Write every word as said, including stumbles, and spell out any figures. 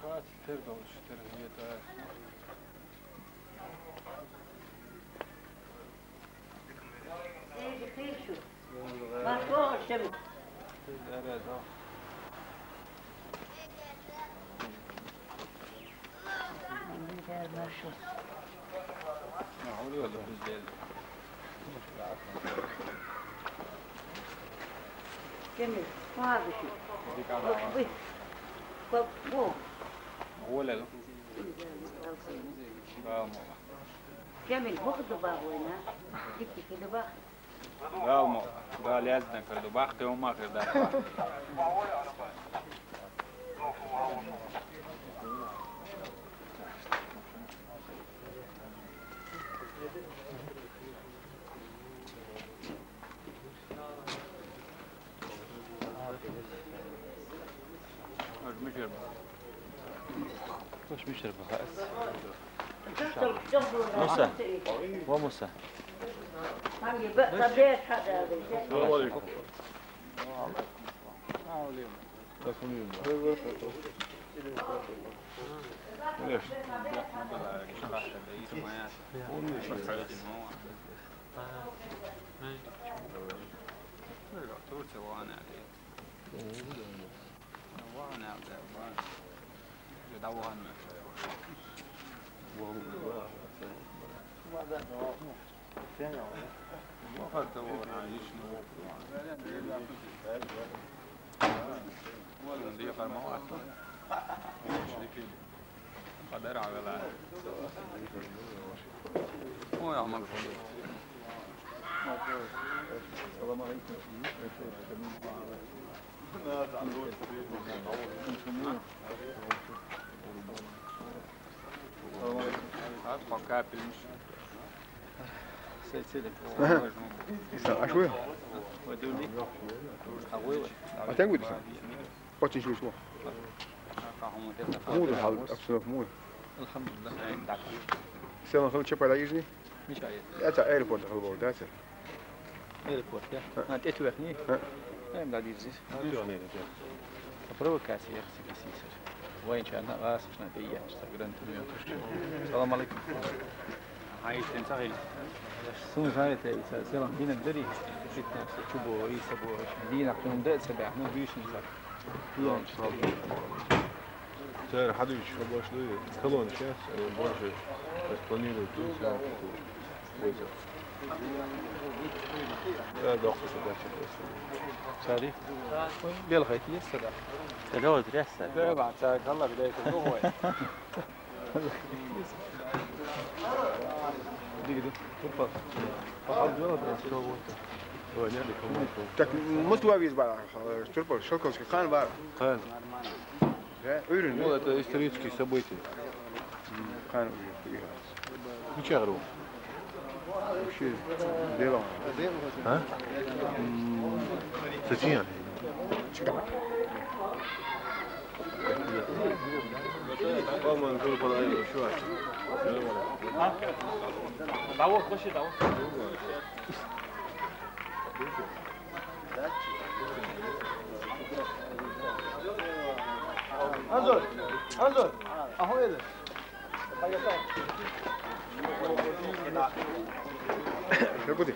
Хати тер долчу тер гьета. Маршо шем. Кемел, хвагуши. Бу. Бу. Бу. Кемел, бу дуба война. Гитти дуба. Галмо, гал язден кар дуба, хтеума кар да. Хош мишер бахас. Муса. Ва Муса. Салам алейкум. Пока, Ага. Аса, аш вуй? Атен гуди сан? Очень шлюшло. Муду хал, обстановка муду. Алхамдулиллах. Селан хал чепара ижни? Мичай? Это аэропорт хал бол, да, сэр? Аэропорт, я? А. А, тетю верхний? А. Эм, да, дизис. Провокация, я хочу сэр. Военчарна, а, собственно, это и я, что грант у меня. Салам алейкум. Ай, сен сагил. Сун сагил, селан динак дари. Фитнес, чубо, и сабо. Динак тун да сабя, ну, бишни сабя. Цар хадуч, шабаш, ну, колонн сейчас, э, больше распланируют, ну, всё, вызов. Да, да, кто собачий просто. Сади? Бел хайти есть, да? Да, да, вот, ряса. Да, ба, цар, калла, да, это другое. Так, мутвавиз бара, Турпал, Шелковский хан бара. Хан. Да, уйрен. Ну, это исторические события. Хан уйрен. Ничего. Вообще, дело. А? М, Сатин. Анзор, Анзор, ахуй эди. Шо куди?